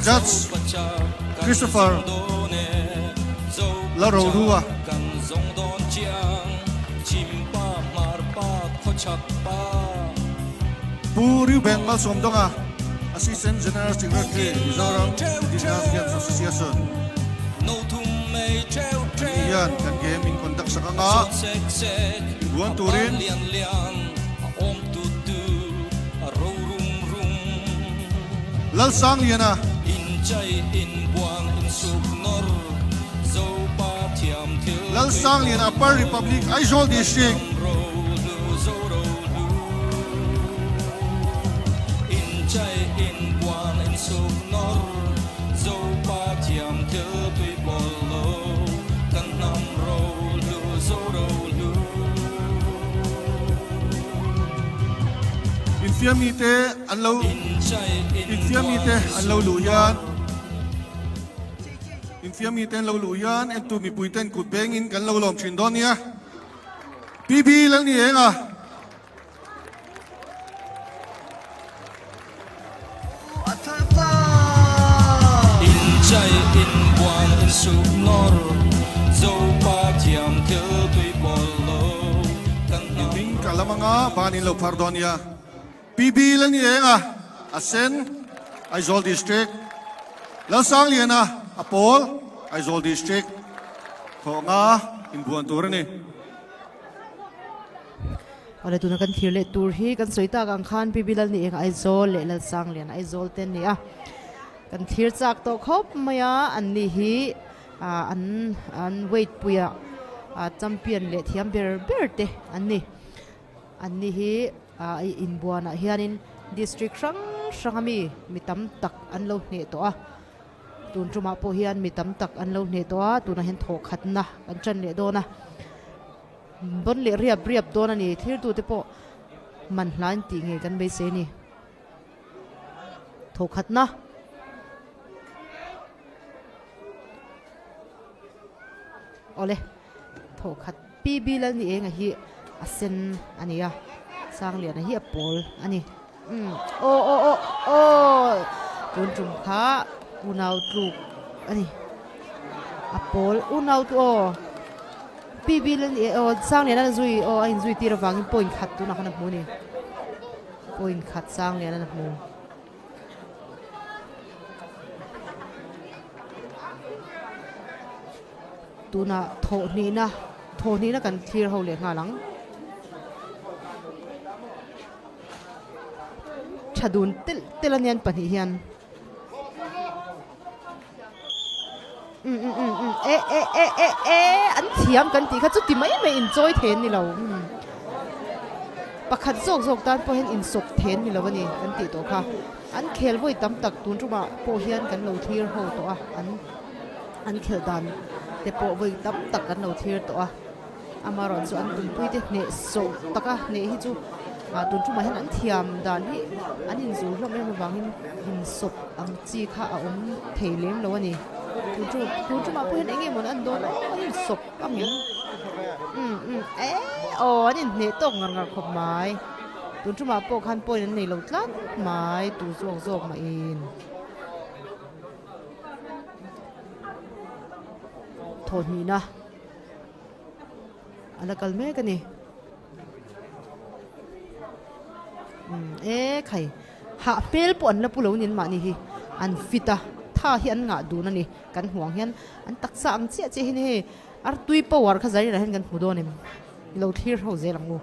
Judge Christopher Lalrohlua. Pu Reuben Malsawmdawnga, Assistant General Secretary, Mizoram Gymnast Games Association. Ani hian kan game in conduct sak anga inbuan turin Lalsangliana. Lalsangliana Upper Republic Aizawl District. Infiamite an lo Infiamite an lo luh hian Infiamite an lo luh hian entu mipuiten kut bengin kan lo lawm thin dawn nia. PB Lalnienga. Hming ka lam anga ban in lo phar dawn nia. PB Lalnienga a sen Aizawl District, Lalsangliana a pawl Aizawl District thawhnga inbuan tur a ni. Awle tuna kan thlir leh tur hi kan sawi tak ang khan Pi Bilal ni eng Aizawl leh Lalsanglian Aizawl te an ni a, kan thlir chak tawh khawp mai a, an ni hi an an weight puia champion leh thiam ber ber te an ni. An ni hi inbuanah hianin district hrang hranga mi mi tam tak an lo hneh tawh a. Tun tumah pawh hian mi tam tak an lo hneh tawh a, tunah hian thawhkhatna kan tan leh dawn a. Bawn leh riap riap dawn a ni. Thirtute pawh man hlain tih ngei kan beisei a ni. Thawhkhatna. Awle, thawhkhat PB Lalni Enga hi a sen a ni a, Sangliana hi a pawl a ni. Umm aw aw aw aw tun tum kha unau tluk a ni a pawl unau chu aw PB Lalni aw Sangliana zui aw a inzui tir avangin point khat tunah khan a hmu a ni point khat Sangliana a hmu. Tunah thawhhnihna thawhhnihna kan thlir ho leh nghal ang. Tha dun telh telh a nian pahnih hian. Um um um um e e e e e an thiam kan tih kha chuti mai mai inchawi then ni lo. Um pakhat zawk zawk tan pawh hian insawp then ni lo a ni kan tih tawh kha. An khel vawi tam tak tun tumah pawh hian kan lo thlir ho tawh a an an khelh dan te pawh vawi tam tak kan lo thlir tawh a. Amaherawhchu chu an tumpui te hneh sawh taka hneh hi chu ah tun tumah hian an thiam dan hi an inzul hlawm em avangin insawp ang chi kha a awm thei lem lo a ni. Tun tum tun tumah pawh hian eng nge mawn an dawn a an insawp a ngem umm umm eh aw an inhneh tawk ngar ngar khawp mai. Tun tumah pawh khan point an nei lo tlat mai tu zawk zawk mahin. Thawhhnihna. A la kal mek a ni. Umm e khai hah hmel pawh an la pu lo nin mahni hi an fit a tha hi an ngah dun a ni kan hmuh ang hian an taksa ang chiah chiah hian hei artui power kha zarinah hian kan hmu dawn em lo thlir ho zel ang u.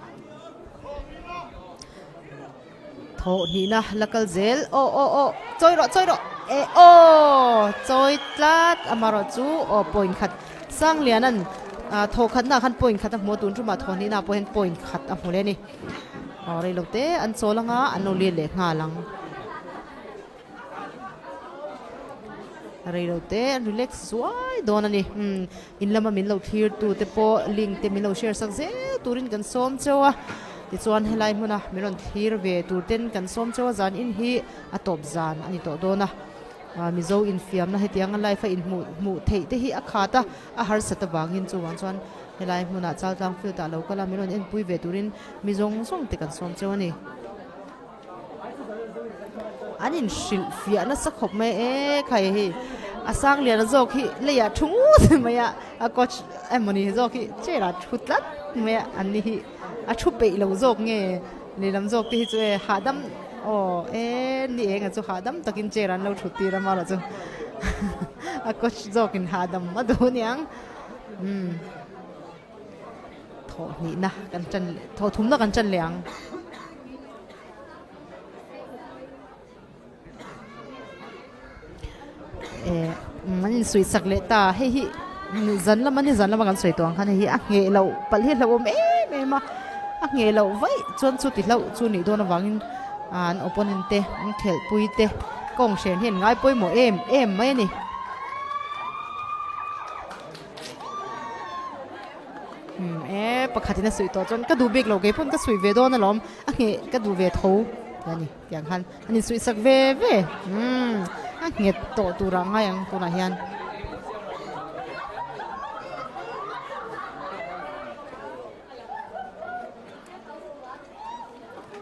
Thawh hnihna la kal zel aw aw aw chawi rawh chawi rawh e aw chawi tlat amarawh chu aw point khat Sangliana'n thawh khatna khan point khat a hmu a tun tumah thawh hnihna pawh hian point khat a hmu leh a ni aw reilo te an chawl anga an lo let leh nghal ang reilo te an relax zuai dawn a ni umm In lama min lo thlir tu te pawh link te min lo share sak zel turin kan sawm cheu a, tichuan helai hmuna min rawn thlir ve tur ten kan sawm cheu a, zan in hi a tawp zan a ni tawh dawn a, Mizo infiamna hetianga live a inhmuh hmuh theih te hi a khat a, a harsat avangin chuvang chuan helai hmunah Chaltlang field ah lo kal a min rawn enpui ve turin mi zawng zawng te kan sawm cheu a ni. An inhrilh fiah nasa khawp mai e khai hei a sang lian zawk hi leiah thu ngut mai a a coach emawni zawk hi chair ah thu tlat mai a an ni hi a thu peih lo zawk nge lehlam zawk te hi chu e hahdam aw e ni eng a chu hahdam takin chair an lo thut tir a marawh chu a coach zawkin hahdam a duh aniang umm. Thawh hnihna kan tan leh thawh thumna kan tan leh ang. Eh an insuih sak leh ta hei hi zan lama ni zan lama kan sawi tawh ang khan hei hi a ngheh loh palh hi a hlauhawm em em a a ngheh loh vaih chuan chu ti hlauh chu nih dawn avangin an opponent te an khelhpui te kawng hren hi an ngai pawimawh em em mai a ni. Umm e pakhatin a suih tawh chuan ka duh bik lo kei pawn ka suih ve dawn alawm a ngheh ka duh ve tho a ni tiang khan an insuih sak ve ve umm a nghet tawh turah ngai ang tunah hian.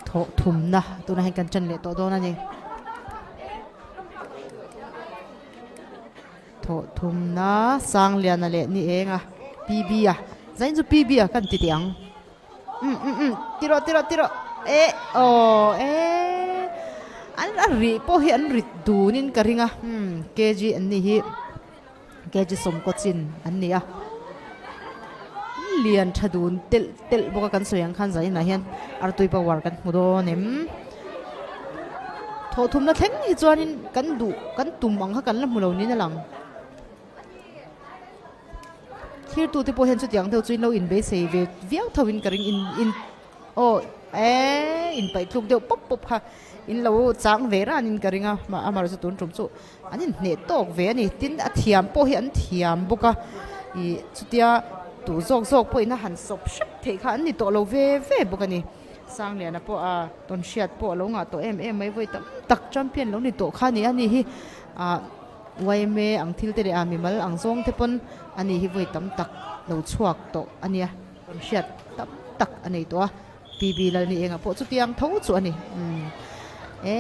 Thawh thumna tunah hian kan ṭan leh tawh dawn a ni. Thawh thumna Sangliana leh ni eng a PB a zain chu PB a kan ti teh ang umm umm umm ti rawh ti rawh ti rawh eh aw eh an a rih pawh hi an rit dunin ka ring a umm kg an ni hi kg sawmkaw chin an ni a lian tha dun telh telh bawk a kan sawi ang khan zainah hian artui power kan hmu dawn em. Thawh thumna thleng hi chuanin kan duh kan tum ang kha kan la hmu lo niin a lang. Thirtute pawh hian chutiang deuh chu in lo inbeisei ve viau tho in ka ring in in aw eee inpaih tluk deuh pawp pawp kha in lo chang ve ranin ka ring a amaherawhchu tun tum chu an inhneh tawk ve a ni. Tin a thiam pawh hi an thiam bawk a ih chutia tu zawk zawk pawhin a han sawp hrep theih kha an ni tawh lo ve ve bawk a ni. Sangliana pawh a tawn hriat pawh a lo ngah tawh em em mai vawi tam tak champion lo ni tawh kha a ni a ni hi ah yma ang thil te leh a mimal ang zawng te pawn a ni hi vawi tam tak lo chhuak tawh a nia tawn hriat tam tak a nei tawh a PB Lalni engah pawh chutiang tho chu a ni umm e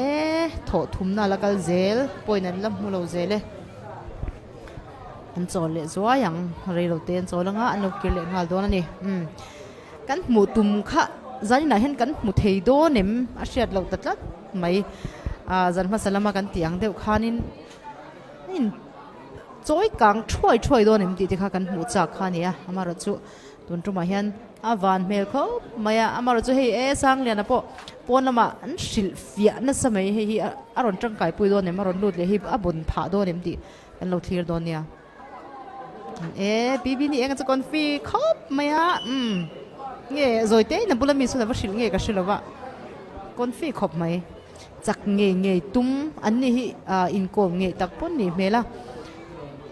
thawh thumna la kal zel point an la hmu lo zel e an chawl leh zuai ang reilo te an chawl anga an lo kir leh nghal dawn a ni umm. Kan hmuh tum kha zaninah hian kan hmu thei dawn em a hriat loh ta tlat mai. Aaa zan hmasa lama kan tih ang deuh khanin a in chawi kang thuai thuai dawn em tih te kha kan hmuh chak kha a ni a. Amaherawh chu tun tumah hian a van hmel khawp mai a. Amaherawh chu hei e Sangliana pawh pawn lamah an hrilh fiah nasa mai hei hi a rawn tangkai pui dawn em a rawn lut leh hi a bun phah dawn em tih kan lo thlir dawn nia. E PB ni eng chu confi khawp mai a umm nge zawi te in a bula mi sawn a va hrilh nge ka hre lo va confi khawp mai chak ngei ngei tum an ni hi ah inkawm ngei tak pawn nih hmel a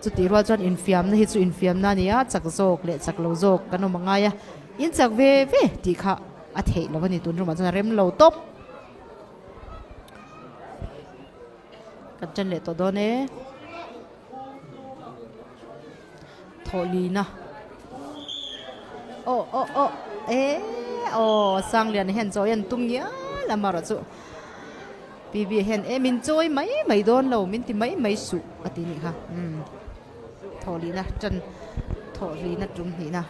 chutih rual chuan infiamna hi chu infiamna a ni a chak zawk leh chak lo zawk kan awm a ngai a in chak ve ve tih kha a theih lo a ni tun room ah chuan a rem lo tawp. Kan ṭan leh tawh dawn e. Thawhlina Aw aw aw e aw Sangliana hian chawi an tum ngial a marawh chu PB hian e min chawi mai mai dawn lo min ti mai mai suh a ti nih kha umm Thawhlina ṭan thawhlina tum hnihna.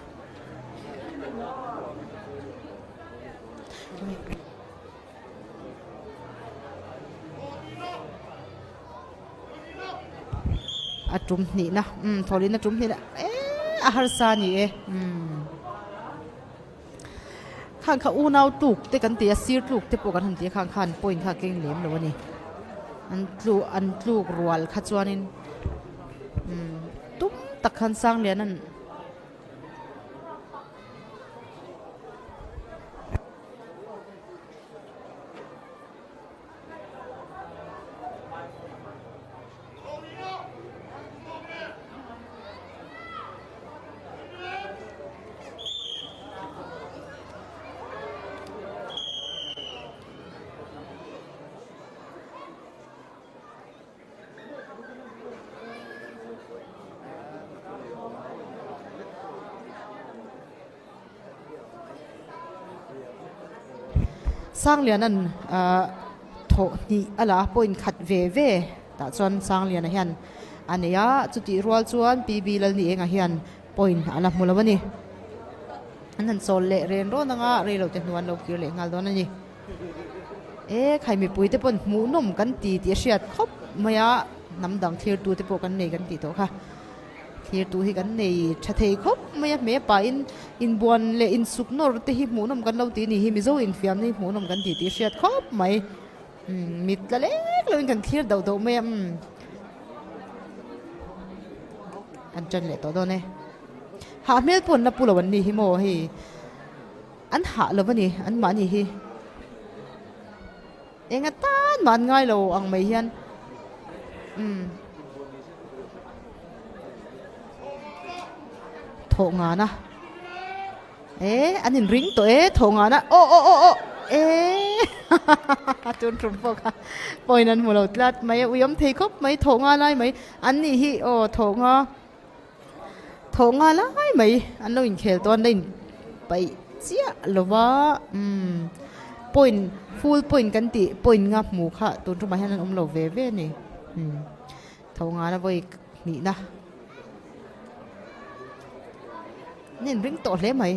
A tum hnihna umm thawlin a tum hnihna eee a harsa a ni e umm khang kha unau tluk te kan ti a sir tluk te pawh kan han ti a khang khan point kha a keng lem lo a ni an tlu an tluk rual kha chuanin umm tum tak khan Sanglian an. Sanglianan ahh. Thawh hnih a la a point khat ve ve tah chuan Sangliana hian a nei a, chutih rual chuan PB Lalnienga hian point a la hmu lo a ni. An han chawl leh ren rawn anga rei lo te hnu an lo kir leh nghal dawn a ni. E khai mipui te pawn hmuhnawm kan ti tih a hriat khawp mai a, hnam dang thlirtu te pawh kan nei kan tih tawh kha. Thirtu hi kan nei tha thei khawp mai a, hme pahin inbuan leh insuk nawr te hi hmuhnawm kan lo ti a ni hi, Mizo infiamna hi hmuhnawm kan ti tih hriat khawp mai. Umm mit tla lek loin kan thlir doh doh mai a, umm kan tan leh tawh dawn e. Hah hmel pawh an la pu lo an ni hi maw hei an hah lo a ni anmahni hi. Enga tan mah an ngai lo ang mai hian umm thawh ngan a e an in ring tawh e thawh ngan a aw aw aw aw e tun tum pawh kha point an hmu lo tlat mai a uiawm thei khawp mai thawh nga lai mai an nih hi aw thawh nga Thawh nga lai mai an lo inkhel tawh a, an la inpaih chiah lo va, umm point full point kan tih point nga hmu kha tun tumah hian an awm lo ve ve a ni, umm thawh nga na vawi hnihna an inring tawh hle mai.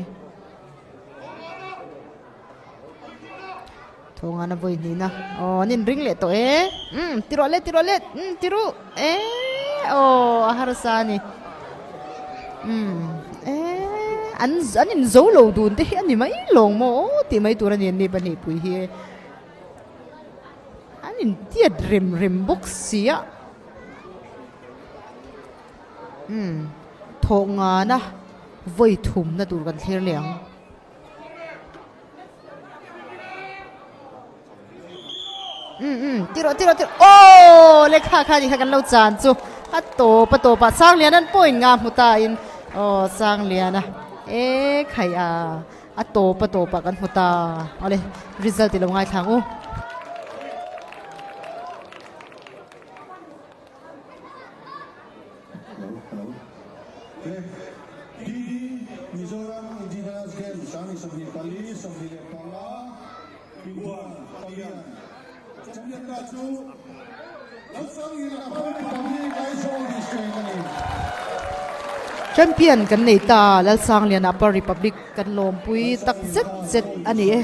Thawngana vawi hnihna aw an inring leh tawh e umm ti rawh le ti rawh le umm ti ruh e aw a harsa a ni umm e an an inzo lo dun te hi a ni mai lawng maw aw tih mai tur a ni an ni pahnihpui hi an intiat rem rem bawk si a umm thawngana vawi thumna tur kan thlir leh ang. Um um ti rawh ti rawh ti rawh aw le kha kha ni kha kan lo chan chu a tawp a tawp ah Sangliana an point nga hmu ta in aw Sangliana e khai a a tawp a tawp ah kan hmu ta awle result i lo ngaithla ang u. Champion kan nei ta Lalsangliana Upper Republic kan lawmpui tak zet zet a ni e.